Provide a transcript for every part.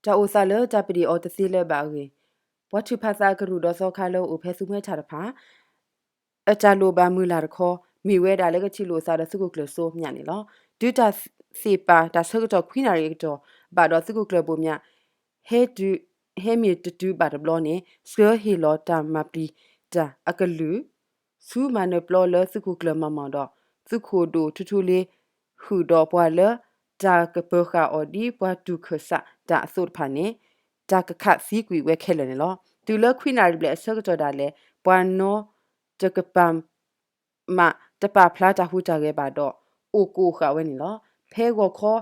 တၢ်အိၣ်သးလၢတၢ်ပဒ့ၣ်အီၤတသ့လၢၤဘၣ်အဂ့ၢ်, ပှၤထုးဖးသးအကရူၢ်ဒီးသီခါလၢအအိၣ်ဖဲသူမှဲထၣ်တဖၣ် အတၢ်လိၣ်ဘၣ်မုၢ်လၢ်တခီ မ့ၢ်ဝဲဒၣ်လၢကထံၣ်လိာ်အသးဒီးသုးခိၣ်ကျၢၢ်စိမျးန့ၣ်လီၤ. တုၤတၢ်သ့ၣ်ပာ်တၢ်ဆၢကတီၢ်ခွံနၣ်ရံၣ်အကတီၢ်ဘၣ်ဒီး သုးခိၣ်ကျၢၢ်ဘိၣ်မျး ဟဲတုၤ ဟဲမ့ၢ်တတုၤဘၣ်တဘျီန့ၣ် ဆှၢဟ့ၣ်လီၤတၢ်မၤပျံၤတၢ်အကလုာ် ဆူမၤနၢၤပျီလၢသုးခိၣ်ကျၢၢ်မီၢ်မီၢ်ဒီး သုးခိၣ်ဒိၣ်ထူထူလ့ ဃုာ်ဒီးပှၤလၢတၢ်ကပၢၤဃာ်အီၤဒ်ပှၤတူၢ်ခၢၣ်စးတၢ်အသိးတဖၣ်န့ၣ် တၢ်ကခးသံကွံာ်ဝဲခဲလၢာ်န့ၣ်လီၤ. တုၤလၢခွံနၣ်ရံၣ်ဘျဲၣ်အဆၢကတီၢ်ဒၣ်လဲာ် ပှၤနီတကပၤ မးတပာ်ဖျါတၢ်ဟူးတၢ်ဂဲၤဘၣ်ဒီး အိၣ်ကိၢ်ဃာ်ဝဲန့ၣ်လီၤ. ဖဲဂီၤခီ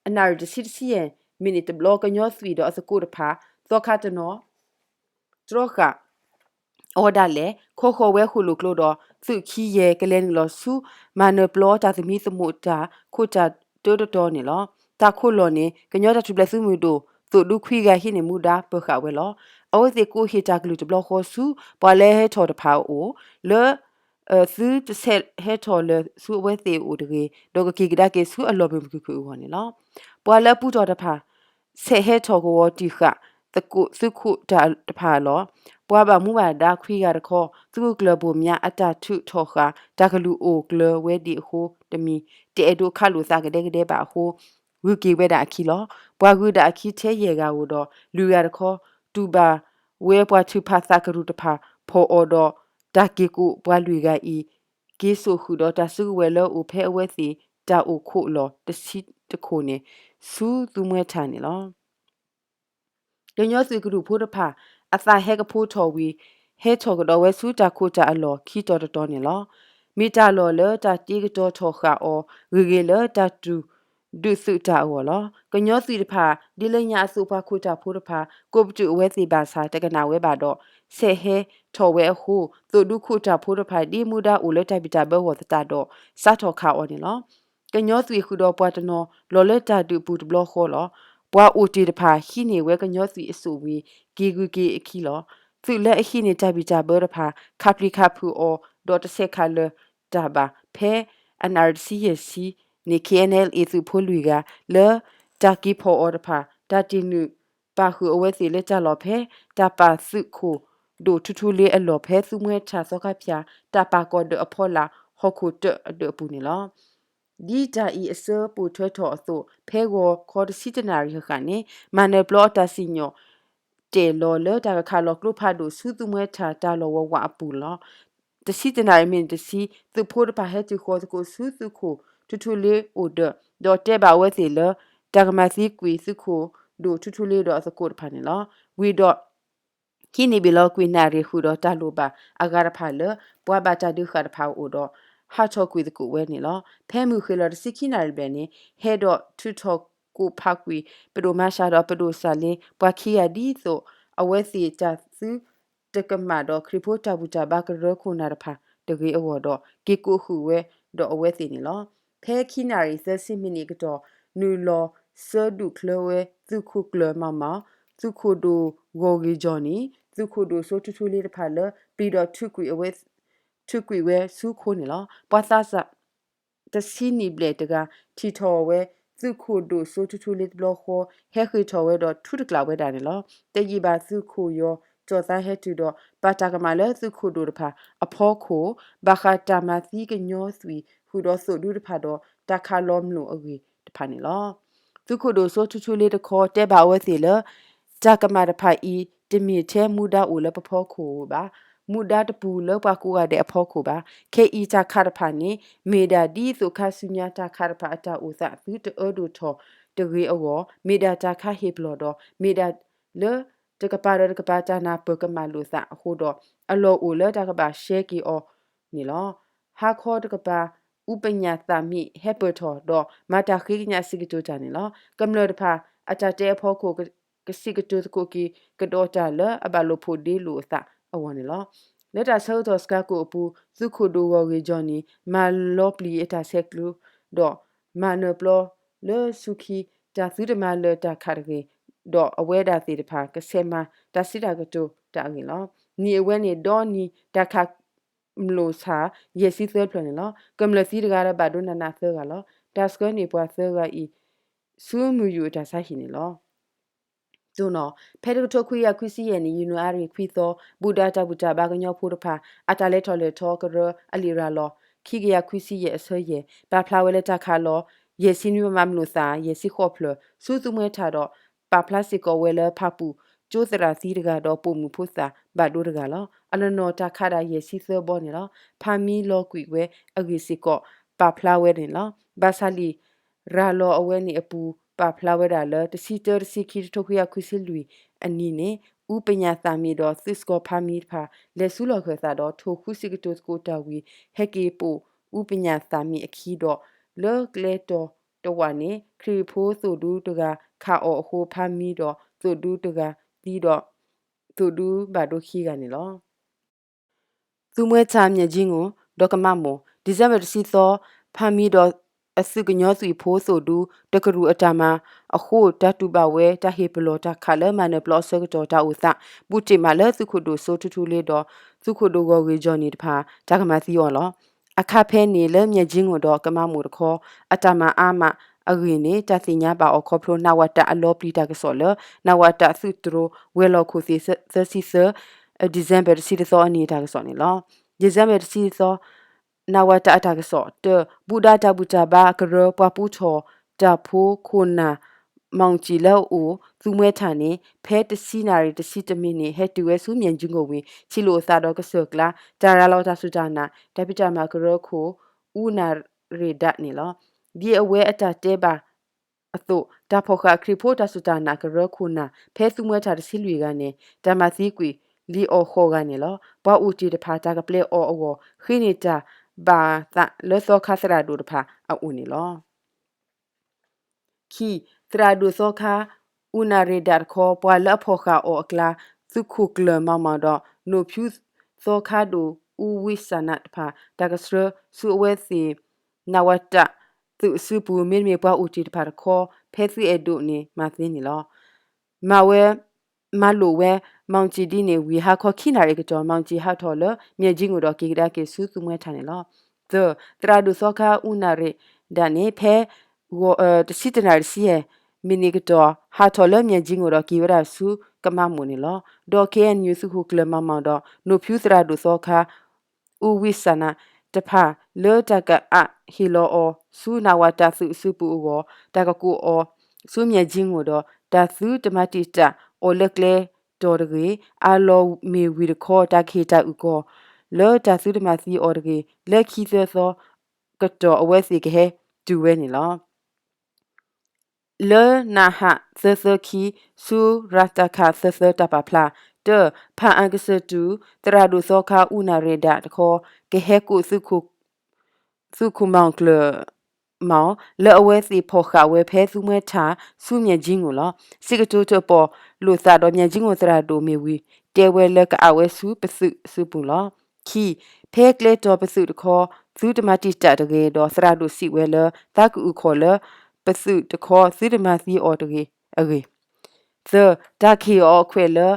အနၣ်ရံၣ်တဆံတဆံယဲၢ်မံးနံးတဘျီ ကညီသွံၣ်ဒီးအသကိးတဖၣ် သီခါတနီၤ တြီဃာ်အီၤဒၣ်လဲာ် ခီဃီၤဝဲဃိၣ်လိာ်ကျိဒီး သုးခံယဲၢ်ကလဲၤနုာ်လီၤဆူ မၤနၢၤပျီတၢ်သမံသမိးတၢ်ခိၣ်တၢ်တၢတတီၤန့ၣ်လီၤ. တၢ်ခိၣ်လီၢ်န့ၣ် ကညီတၢ်ထူၣ်ဖျဲးသုးမုၢ်ဒိၣ် သုးဒူခွံဂၤဟံးန့ၢ်မူဒါပၢၤဃာ်ဝဲလီၤ. အဝဲသ့ၣ်ကိးဟ့ၣ်တၢ်ကလုၢ်တဘျီဃီဆူ ပှၤလၢဟဲထီၣ်တဖၣ်အအိၣ် လၢ သုတဆဲးဟဲထီၣ်လၢၤဆူအဝဲသ့ၣ်အအိၣ်တဂ့ၤ ဒီးကက့ၤကဒါက့ၤဆူအလီၢ်မုၢ်မုၢ်ခုၣ်ခုၣ်အဂီၢ်န့ၣ်လီၤ. ပှၤလၢအပူၤထီၣ်တဖၣ် ဆဲးဟဲထီၣ်ကဝီၤတံၢ်ဃာ် သုးခိၣ်တၢ်တဖၣ်လီၤ. ပှၤဘၣ်မူဘၣ်ဒါခွံဂၤတခီ သုးခိၣ်ကျၢၢ်ဘိၣ်မျးအတၢ်ထုးထီၣ်ဃာ် တၢ်ကလုၢ်အိၣ်ကျၢၤဝဲဒံးအဃိတမံၤ တအဲၣ်ဒိးခးလိာ်သးကဒဲကဒဲဘၣ်အဃိ ဂုၤက့ၤဝဲဒၣ်အခံလီၤ. ပှၤဂုၤဒၣ်အခံထဲယဲၢ်ဂၤဧိၤဒီး လွံၢ်ဂၤတခီ တူၢ်ဘၣ်ဝဲပှၤထုးဖးသးကရူၢ်တဖၣ် ဖီၣ်အီၤဒီး တၢ်က့ၤကိးပှၤလွံၢ်ဂၤအံၤ က့ၤစိာ်ဃုာ်ဒီးတၢ်စုကဝဲၤလၢအိၣ်ဖဲအဝဲသ့ၣ်တၢ်အိၣ်ခိးလီၢ်တဆံတခိၣ်န့ၣ် ဆူသူမှဲထၣ်န့ၣ်လီၤ. ကညီသွံၣ်ကရူၢ်ဖိတဖၣ် အသးဟဲကဖိထီၣ်ဝံၤ ဟဲထီၣ်ကဒီးဝဲဆူတၢ်ခိၣ်တၢ်အလီၢ်ခံတီၤတတီၤန့ၣ်လီၤ. မ့ၢ်တၢ်လီၢ်လၢတၢ်တ့ကတီၤထီၣ်ဃာ်အီၤ ဂ့ၤဂ့ၤလၢတၢ်တူၢ်ဒုးသုးတၢ်အဂီၢ်လီၤ. ကညီသွံၣ်တဖၣ် ဒ်လၢညါအသိးပှၤခိၣ်တၢ်ဖိတဖၣ် ကိးပတုာ်အဝဲသ့ၣ်ဘၣ်ဆၣ် တကနၣ်ဝဲဘၣ်ဒီး ဆဲးဟဲထီၣ်ဝဲအဃိ သိးဒူခိၣ်တၢ်ဖိတဖၣ် ဒ်မူဒါအိၣ်လၢတၢ်ဘံၣ်တၢ်ဘၢအဂီၢ်သတးဒီး စးထီၣ်ခးအီၤန့ၣ်လီၤ. ကညီသွံၣ်ဃုာ်ဒီးပှၤတနီၤ လီၤလၢတၢ်ဒုးအပူၤတဘျီဃီလီၤ. ပှၤအိၣ်တ့ၢ်တဖၣ် ဟံးန့ၢ်ဝဲကညီသွံၣ်အစိၣ်ဝံၤ က့ၤဂုၤက့ၤအခံလီၤ. သုးလၢအဟံးန့ၢ်တၢ်ဘံၣ်တၢ်ဘၢတဖၣ် ခးပျံၤခးဖုးအီၤ ဒီးတဆဲးခးလၢၤတၢ်ဘၣ် ဖဲအနၣ်ရံၣ်တဆံယဲၢ်ဆံန့ၣ် ခ့ၣ်အဲၣ်အဲၣ်လ်အ့ သုးဖိလွံၢ်ဂၤ လၢတၢ်က့ၤဖီၣ်အီၤတဖၣ် တၢ်တ့ၢ်နုာ်ပာ်ဃုာ်အဝဲသ့ၣ်လၢတၢ်လီၢ်ဖဲ တၢ်ပာ်သုးခိၣ်ဒိၣ်ထူထူလ့အလီၢ်ဖဲသူမှဲထၣ်သီခါဖၠၣ် တၢ်ပာ်ကီၢ်ဒၢးအဖီလာ် ဟီၣ်ခိၣ်တၢအဒၢးအပူၤန့ၣ်လီၤ. ဒ်တၢ်အံၤအစၢပိာ်ထွဲထီၣ်အသိး ဖဲဂီၤခီတဆံတနၣ်ရံၣ်ဃၣ်ဃၣ်န့ၣ် မၤနၢၤပျီအတၢ်စံၣ်ညီၣ်တဲာ်လီၤလၢတၢ်ကခးလီၤကျိဖးဒိၣ်ဆူသူမှဲထၣ် တၢ်လီၢ်ဝးဝးအပူၤလီၤ. တဆံတနၣ်ရံၣ်မံးနံးတဆံ သုးဖိတဖၣ်ဟဲတုၤဃီၤသကိးဆူသုးခိၣ်ထူထူလ့အိၣ်ဒၢး ဒီးတဲဘၣ်အဝဲသ့ၣ်လၢ တၢ်ကမၤသံကွံာ်သုးခိၣ်ဒိၣ်ထူထူလ့ဒီးအသကိးတဖၣ်န့ၣ်လီၤ. ဝံၤဒီး ဟံးန့ၢ်ဘၣ်လီၤကွံာ်နၣ်ရံၣ်ဃုာ်ဒီးတၢ်လိၣ်ဘၣ်အဂၤတဖၣ်လၢ ပှၤဘၣ်တၢ်ဒုးဃာ်တဖၣ်အအိၣ်ဒီး ဟးထီၣ်ကွံာ်သကိးဝဲန့ၣ်လီၤ. ဖဲမုၢ်ဃ့ၢ်လီၤတဆံခံနၣ်ရံၣ်ဘျဲၣ်န့ၣ် ဟဲဒီးထုးထီၣ်ကိးဖးကွံာ် ပဒိၣ်မၤရှးဒီးပဒိၣ်စၢ်လ့ ပှၤခံဂၤဒ်သိး အဝဲသ့ၣ်တၢ်သုတကမၣ်ဒီး ခရံာ်ဖိတၢ်ဘူၣ်တၢ်ဘါကရၢခိၣ်နၢ်တဖၣ်တဂ့ၤအဂီၢ်ဒီး က့ၤကိးဃုာ်ဝဲဒီးအဝဲသ့ၣ်န့ၣ်လီၤ. ဖဲခံနၣ်ရံၣ်သၢဆံမံးနံးအကတီၢ် နုာ်လီၤဆၢဒူၣ်ချၢဝဲသုးခိၣ်ကျၢၢ်မီၢ်မီၢ်, သုးခိၣ်ဒိၣ်ဂီၢ်ဂ့ၤကၠီၣ်နံၣ်, သုးခိၣ်ဒိၣ်စိထူထူလ့တဖၣ်လၢ ပျံၤဒီးထုးကွံာ်ဝဲဆူခိန့ၣ်လီၤ. ပှၤသးစၢ် တဆံနံၣ်ဘျဲၣ်တဂၤ ထံၣ်ထီၣ်ဝဲ သုးခိၣ်ဒိၣ်စိထူထူလ့တဘျီဃီ ဟဲဃ့ၢ်ထီၣ်ဝဲဒီးထုတကျးဝဲဒၣ်န့ၣ်လီၤ. တယံာ်ဘၣ်သုးခိၣ်ယီၤကၠီၣ်သးဟဲတုၤဒီး ပာ်တၢ်ကမၣ်လၢသုးခိၣ်ဒိၣ်တဖၣ်အဖီခိၣ် ဘၣ်ဃးတၢ်မၤသံကညီသွံၣ်ဃုာ်ဒီးသိးဒူတဖၣ်ဒီး တၢ်ခးလီၤမျိာ်အဂ့ၢ်တဖၣ်န့ၣ်လီၤ. သုးခိၣ်ဒိၣ်စိထူထူလ့တခီ တဲဘၣ်အဝဲသ့ၣ်လၢ တၢ်ကမၣ်တဖၣ်အံၤ တမ့ၢ်ထဲမူဒါအိၣ်လၢပဖီခိၣ်ဘၣ်. မူဒါတပူၤလၢပှၤကိးဂၤဒဲးအဖီခိၣ်ဘၣ်. ခဲအံၤတၢ်ခးတဖၣ်န့ၣ် မ့ၢ်ဒၣ်ဒ်သိးခါဆူညါတၢ်ခးတဖၣ်အတၢ်အိၣ်သးသုတအၢဒိၣ်ထီၣ်တဂ့ၤအဂီၢ်, မ့ၢ်ဒၣ်တၢ်ခးဟ့ၣ်ပလီၢ်ဒီး မ့ၢ်ဒၣ်လၢတကပၤဒီးတကပၤတၢ်နၢ်ပၢၢ်ကမၣ်လိာ်သးအဃိဒီး အလီၢ်အိၣ်လၢတၢ်ကဘၣ်ရှဲက့ၤအီၤန့ၣ်လီၤ. ဟါခီတကပၤ အူပညၣ်သးမံဟဲပၢၢ်ထီၣ်ဒီး မၤတၢ်ဃ့ကညးစံးကတိၤတၢ်န့ၣ်လီၤ. ကမျၢၢ်တဖၣ် အတၢ်တဲအဖီခိၣ် ကစံးကတိၤသကိးက့ၤကဒီးတၢ်လၢအဘၣ်လိာ်ဖိးဒ့လိာ်အသးအဂီၢ်န့ၣ်လီၤ. လၢတၢ်ဆၢကတီၢ်စှၤကိာ်အပူၤ သုးခိၣ်ဒိၣ်ဂီၢ်ဂ့ၤကၠီၣ်နံၣ် မၤလီၤပျံၤအတၢ်ဆဲးကျိး ဒီးမၤနၢၤပျီလၢဆူခံ တၢ်သုတမၤလၢၤတၢ်ခးတဂ့ၤ, ဒီးအဝဲဒၣ်သ့ၣ်တဖၣ် ကဆဲးမၤတၢ်စံးတၢ်ကတိၤတၢ်အဂ့ၢ်လီၤ. နံၣ်အဝဲန့ၣ် ဒီနံၤတၢ်ခး မျိာ်ဆၣ် ယဲၢ်ဆံသၢဖျၢၣ်န့ၣ်လီၤ. ကမျၢၢ်သံတဂၤဒီးဘၣ်ဒိနးနးသၢဂၤလီၤ. တၢ်ဆှၢန့ၢ်ပှၤသၢဂၤအံၤ ဆူမုၢ်ယူၢ်အတၢ်ဆါဟံၣ်န့ၣ်လီၤ. တိၢ်နီၣ်, ဖဲတကထိခွံကယၤခွံဆံယဲၢ်နံၣ် ယနူၤအါရံၤခွံသီ ဘူၣ်ဒါတၢ်ဘူၣ်တၢ်ဘါကညီဖိတဖၣ် အတၢ်လဲၤထီၣ်လဲၤထီကရၢအလံာ်ရၤလီၤ ခံကယၤခွံဆံယဲၢ်အဆၢယဲၢ် ပာ်ဖျါဝဲလၢတၢ်ခးလီၤ ယဲၢ်ဆံနွံမမ မလိာ်သၣ် ယဲၢ်ဆံဃိးဖျၢၣ် ဆူသူမှဲထၣ်ဒီး ပာ်ဖျါစ့ၢ်ကီးဝဲလၢဖၣ်ပူၣ်ကၠိသရၣ်သံတဂၤဒီးပိာ်မုၣ်ဖိသၣ်ဘၣ်ဒိတဂၤလီၤ. အနီၢ်နီၢ်တၢ်ခးဒၣ်ယဲၢ်ဆံသၢဘီန့ၣ်လီၤ. ဖးမံလီၤကွံာ်ဝဲအဂ့ၢ်စ့ၢ်ကီး ပာ်ဖျါဝဲန့ၣ်လီၤ. ဘၣ်ဆၣ်လံာ်ရၤလီၤအဝဲန့ၣ်အပူၤ ပာ်ဖျါဝဲဒၣ်လၢ တဆံတၢ တဆံခံ တကထိခွံကယၤခွံဆံလွံၢ်အနံၤန့ၣ် အူပညၣ်သၣ်မံၣ်ဒီးသုးစကီၤဖးမံတဖၣ် လဲၤဆူလီၢ်ခၢၣ်သးဒီး ထိၣ်ဃူစံးကတိၤသကိးတၢ်ဝံၤ ဟဲက့ၤပိာ်အူပညၣ်သၣ်မံၣ်အခံဒီး လၢကျဲတီၤတဝာ်န့ၣ် ခရံာ်ဖိသိၣ်ဒူတဂၤခးအီၤအဃိ ဖးမံဒီးသိၣ်ဒူတဂၤသံဒီး သိၣ်ဒူဘၣ်ဒိခံဂၤန့ၣ်လီၤ. သူမှဲထၣ် မၠဲၣ်ကၠံငိၣ် ဒီးကမးမိၢ် December တဆံသီ ဖးမံဒီးအသုးကညီသွံၣ်ဖိသိၣ်ဒူ တကရူၢ်အတၢ်မၤအဃိ တၢ်တူၢ်ဘၣ်ဝဲတၢ်ဟ့ၣ်ပလီၢ်တၢ်ခးလၢမၤနၢၤပျီအဆၢကတီၢ်တၢ်အိၣ်သး ဘူးတ့ၢ်မးလၢသုးခိၣ်ဒိၣ်စိ ထူထူလ့ ဒီး သုးခိၣ်ဒိၣ်ဂီၢ်ဂ့ၢ် Johnny တဖၣ် တၢ်ကမၤသံအီၤလီၤ. အခါဖဲန့ၣ် လၢမၠဲၣ်ကၠံငိၣ် ဒီးကမးမိၢ်တခီ အတၢ်မၤအါမးအဂ့ၢ်န့ၣ် တၢ်သ့ၣ်ညါဘၣ်အီၤခီဖျိ နဝတ အလီၤပျံၤတၢ်ကစီၣ်လၢ နဝတ သုးတြိၤ ဝဲၤလီၢ်ခိၣ်သ့ၣ် သၢဆံသၢ December တဆံတသီအနံၤအတၢ်ကစီၣ်န့ၣ်လီၤ. December တဆံတသီ နဝတ အတၢ်ကစီၣ် တၢ ဘူၣ်ဒါတၢ်ဘူၣ်တၢ်ဘါကရၢ ပှၤပူထီၣ်တၢ်ဖိခိၣ်နၢ် မီၣ်ကၠံၣ် လၢအအိၣ် သူမှဲထၣ်န့ၣ် ဖဲတဆံနၣ်ရံၣ် တဆံတမံးနံး ဟဲတုၤဝဲဆူမၠဲၣ်ကၠံငိၣ်ဝံၤ ထံၣ်လိာ်အသးဒီးကစၢၢ်ကျါ တၢ်ရၤလီၤတၢ်စူၢ်တၢ်နာ် တၢ်ဖံးတၢ်မၤကရၢခိၣ် အူနၣ်ရ့ၣ်ဒၣ်န့ၣ်လီၤ. ဒ်အဝဲအတၢ်တဲဘၣ်အသိး တၢ်ဖီၣ်ဃာ်ခရံာ်ဖိတၢ်စူၢ်တၢ်နာ်ကရၢခိၣ်နၢ် ဖဲသူမှဲထၣ်တဆံလွံၢ်ဂၤန့ၣ် တၢ်မၤသံကွံာ်လံအီၤဃိးဂၤန့ၣ်လီၤ. ပှၤအိၣ်တ့ၢ်တဖၣ် တၢ်ကပျဲအီၤအဂီၢ် ဃ့န့ၢ်တၢ်ဘၣ်သးလၢသီခါသရၣ်ဒိၣ်တဖၣ်အအိၣ်န့ၣ်လီၤ. ခံ, သရၣ်ဒိၣ်သီခါ အူနၣ်ရ့ၣ်ဒၣ်တခီ ပှၤလၢအဖီၣ်ဃာ်အီၤအကျါ သုးခိၣ်ကျၢၢ်မီၢ်မီၢ်ဒီး နိၣ်ဖၠူသီခါဒိၣ် အူဝံစၢ်နးတဖၣ် တၢ်ကဆှၢဆူအဝဲသ့ၣ် နဝတ သုးအစုပူၤ မ့တမ့ၢ်ပှၤအိၣ်တ့ၢ်တဖၣ်တခီ ဖဲသုးအဲၣ်ဒိးန့ၣ် မၤသ့န့ၣ်လီၤ. မၤဝဲ မၤလိာ်ဝဲ မီၣ်ကၠံၣ်ဒ်န့ၣ်ဝံၤ ဟါခီခံနၣ်ရံၣ်ကတီၢ် မီၣ်ကၠံၣ်ဟးထီၣ်လၢမၠဲၣ်ကၠံငိၣ်ဒီးက့ၤကဒါက့ၤဆူသူမှဲထၣ်န့ၣ်လီၤ. သၢ, သရၣ်ဒိၣ်သီခါအူနၣ်ရ့ၣ်ဒၣ်န့ၣ် ဖဲ တဆံတနၣ်ရံၣ်တဆံယဲၢ်မံးနံးကတီၢ် ဟးထီၣ်လၢမၠဲၣ်ကၠံငိၣ်ဒီးက့ၤဝဲဒၣ်ဆူကမးမိၢ်န့ၣ်လီၤ. ဒီး ခ့ၣ်အဲၣ်ယူၣ် သုးခိၣ်ကျၢၢ်မီၢ်မီၢ်ဒီး နိၣ်ဖၠူသရၣ်ဒိၣ်သီခါ အူဝံစၢ်နး တဖၣ် လၢတၢ်ကအးဟ့ၣ်လီၤအီၤဆူနဝတသုးအစုပူၤအဂီၢ် တၢ်ကကိးအီၤဆူမၠဲၣ်ကၠံငိၣ်ဒီး တၢ်သုတမၤတံာ်တာ်အီၤလၢကျဲတီၤတဂ့ၤ, အလီၢ်မ့ၢ်ဝံၤတခီ တၢ်ကဟ့ၣ်တၢ်အုၣ်ကီၤလၢတၢ်သုတမၤသံအီၤတဂ့ၤ, လၢခံသၢသီကတီၢ်အဝဲသ့ၣ်ကဟဲတုၤဝဲန့ၣ်လီၤ. လၢနဟးသၢသီခံ ဆူရၤတၢ်ခးသၢသီတၢ်ပာ်ဖျါ, တၢ ဖၣ်အၣ်ကစၢၢ်တူၢ် သရၣ်ဒိၣ်သီခါအူနၣ်ရ့ၣ်ဒၣ်တခီ ကဟဲကိးသုးခိၣ် သုးခိၣ်မီၣ်ကျၢၢ်မီၣ် လၢအဝဲသ့ၣ်ဖီၣ်ဃာ်ဝဲဖဲသူမှဲထၣ်ဆူမၠဲၣ်ကၠံငိၣ်လီၤ. စံးကတိၤတၢ်ပီၣ်လိာ်သးဒီးမၠဲၣ်ကၠံငိၣ်သရၣ်ဒိၣ်မ့ၢ်ဝံၤ တဲဝဲလၢကအးဝဲဆူပသုးအစုပူၤလီၤ. ခံ, ဖဲကျဲတီၤပသုးတခီ သုတမၤတံာ်တာ်တဂ့ၤဒီး သရၣ်ဒိၣ်စံးဝဲလၢ သးကအုၣ်ကီၤလၢပသုးတခီ သုတမၤသံအီၤတဂ့ၤအဂ့ၢ် သၢ, တၢ်ကဟ့ၣ်အီၤအခွဲးလၢ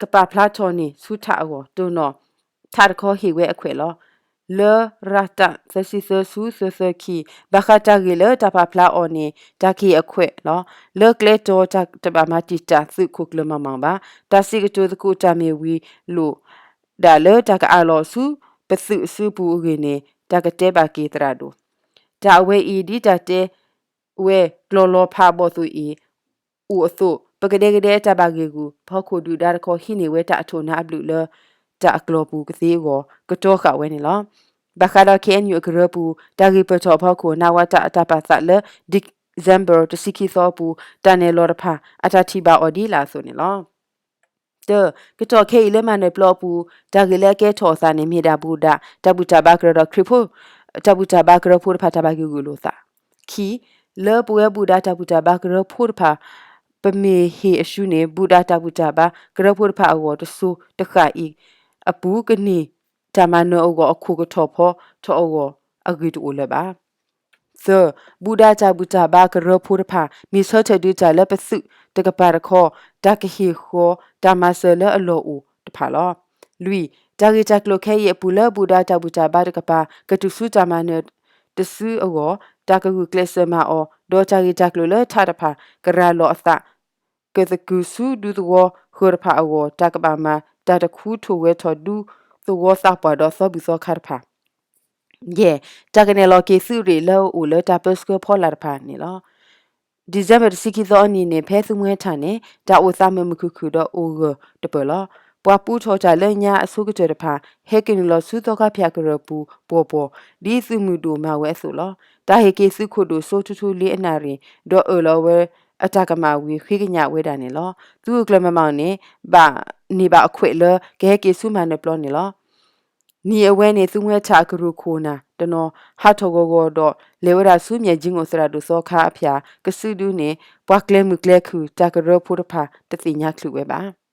ကပာ်ဖျါထီၣ်န့ၢ်ဆူထးအဂီၢ်, တိၢ်နီၣ်, ထးတခီဟ့ၣ်ဝဲအခွဲးလီၤ. လၢရၤတၢ်သၢဆံသၢဆူသၢသီခံ, ဘၣ်ဃးတၢ်ဂ့ၢ်လၢတၢ်ပာ်ဖျါအီၤန့ၣ် တၢ်ကဟ့ၣ်အခွဲးလီၤ. လၢကျဲတီၤတၢ်တဘၣ်မၤတံာ်တာ်သုးခိၣ်ကျၢၢ်မီၢ်မီၢ်ဘၣ်. တၢ်စံးကတိၤသကိးတၢ်မ့ၢ်ဝံၤလိာ်ဒၣ်လၢတၢ်ကအးလီၤဆူပသုးအစုပူၤအဂ့ၢ်န့ၣ် တၢ်ကတဲဘၣ်က့ၤသရၣ်ဒိၣ် တၢ်အဝဲအံၤဒ်တၢ်တဲ ဝဲကျီၢ်လီၤဖးဘီၣ်သိၣ်အံၤ အိၣ်အသိး ပကဒဲကဒဲတၢ်ဘၣ်ဂ့ၢ်ဂူၢ် ဖီခိၣ်ဒုၣ်ဒါတခီ ဟံးန့ၢ်ဝဲတၢ်အထိၣ်နါအဘျုးလၢ တၢ်အကျိာ်ပူၤကသ့အဂီၢ် ကတီၤဃာ်ဝဲန့ၣ်လီၤ. ဘၣ်ဃးဒီး ခ့ၣ်အဲၣ်ယူၣ် အကရၢပူၤ တၢ်ဂ့ၢ်ပၢၢ်ထီၣ်အဖီခိၣ် နဝတ အတၢ်ပာ်သးလၢ December တဆံခံသီအပူၤ တၢ်နဲၣ်လီၤတဖၣ် အတၢ်ထံၣ်ဘၣ်အီၤဒ်လာ်အသိးန့ၣ်လီၤ. တၢ, ကတီၢ်ခဲအံၤလၢမၤနၢၤပျီအပူၤ တၢ်ဂ့ၢ်လၢအကဲထီၣ်အသးန့ၣ် မ့ၢ်ဒၣ်ဘူၣ်ဒၣ်တၢ်ဘူၣ်တၢ်ဘါကရၢဒီးခရံာ်ဖိ တၢ်ဘူၣ်တၢ်ဘါကရၢဖိတဖၣ် တၢ်ဘၣ်ဂ့ၢ်ဂူၢ်လိာ်သး. ခံ, လၢပဝဲဘူၣ်ဒၣ်တၢ်ဘူၣ်တၢ်ဘါကရၢဖိတဖၣ် ပမ့ၢ်ဟ့ၣ်အရှုံးန့ၣ် ဘူၣ်ဒၣ်တၢ်ဘူၣ်တၢ်ဘါကရၢဖိတဖၣ်အဂီၢ် တစိၤတဃၣ်အံၤအပူၤ ကန့ၢ်တၢ်မၤနၢၤအဂီၢ် အခိၣ်ကထီၣ်ဖီထီၣ်အဂီၢ် အဂ့ၢ်တအိၣ်လၢၤဘၣ်. သၢ, ဘူၣ်ဒၣ်တၢ်ဘူၣ်တၢ်ဘါကရၢဖိတဖၣ် မ့ၢ်ဆၢထၢၣ်ဒုးတၢ်လၢပသုးတကပၤတခီ တၢ်ကဟ့ၣ်ဃီၤတၢ်မၤစၢၤလၢအလီၢ်အိၣ်တဖၣ်လီၤ. လွံၢ်, တၢ်ဂ့ၢ်တၢ်ကျိၤခဲအံၤအပူၤလၢဘူၣ်ဒၣ်တၢ်ဘူၣ်တၢ်ဘါတကပၤ ကတုၤဆူတၢ်မၤနၢၤတစုအဂီၢ် တၢ်ကဂုာ်ကျဲးစၢးမၤအီၤ ဒီးတၢ်ဂ့ၢ်တၢ်ကျိၤလၢထးတဖၣ် ကရၤလီၤအသး ကသကုၤဆူဒူသဝီဃၢၤတဖၣ်အဂီၢ် တၢ်ကဘၣ်မၤတၢ်တခူထီၣ်ဝဲထီၣ်ဒူသဝီသးပှၢ်ဒီးသီဘူၣ်သီခါတဖၣ် ယဲၢ်, တၢ်ကနဲၣ်လီၤက့ၤသုးရ့ၣ်လၢအအိၣ်လၢတၢ်ပၢဆှၢဖီလာ်တဖၣ်န့ၣ်လီၤ. December တဆံခံသီအနံၤန့ၣ် ဖဲသုးမွဲထၣ်န့ၣ် တၢ်အိၣ်သးမုာ်မုာ်ခုၣ်ခုၣ်ဒီးအိၣ်ဂၢၢ်တပၢၢ်လီၤ. ပှၤပူထီၣ်တၢ်လၢညါအဆိကတၢၢ်တဖၣ် ဟဲက့ၤနုာ်လီၤဆူသီခါဖၠၣ်ကရၢၢ်ပူၤပှီၢ်ပှီၢ် ဒ်သုးမုၢ်ဒိၣ်မၤဝဲအသိးလီၤ. တၢ်ဟ့ၣ်က့ၤသုးခိၣ်ဒိၣ်စိထူထူလ့အနၣ်ရံၣ် ဒီးအၢၣ်လီၤဝဲအတၢ်ကမၣ်ဝံၤဃ့ကညးဝဲဒၣ်န့ၣ်လီၤ. သုးခိၣ်ကျၢၢ်မၤမီၣ်န့ၣ် ဘၣ်န့ၢ်ဘၣ်အခွဲးလၢကဟဲက့ၤဆူမၤနၢၤပျီန့ၣ်လီၤ. နံၤအဝဲန့ၣ် သုးမွဲထၣ်အကရူၢ်ခိၣ်နၢ်တနီၤ ဟးထီၣ်ဂီၤဂီၤဒီး လဲၤဝဲဒၣ်ဆူ မၠဲၣ်ကၠံငိၣ် သရၣ်ဒိၣ်သီခါအဖၠၣ် ကစုဒုန့ၣ် ပှၤကျဲၤမုၢ်ကျဲၤခုၣ် တၢ်ကရၢဖိတဖၣ် တသ့ၣ်ညါချုးဝဲဘၣ်.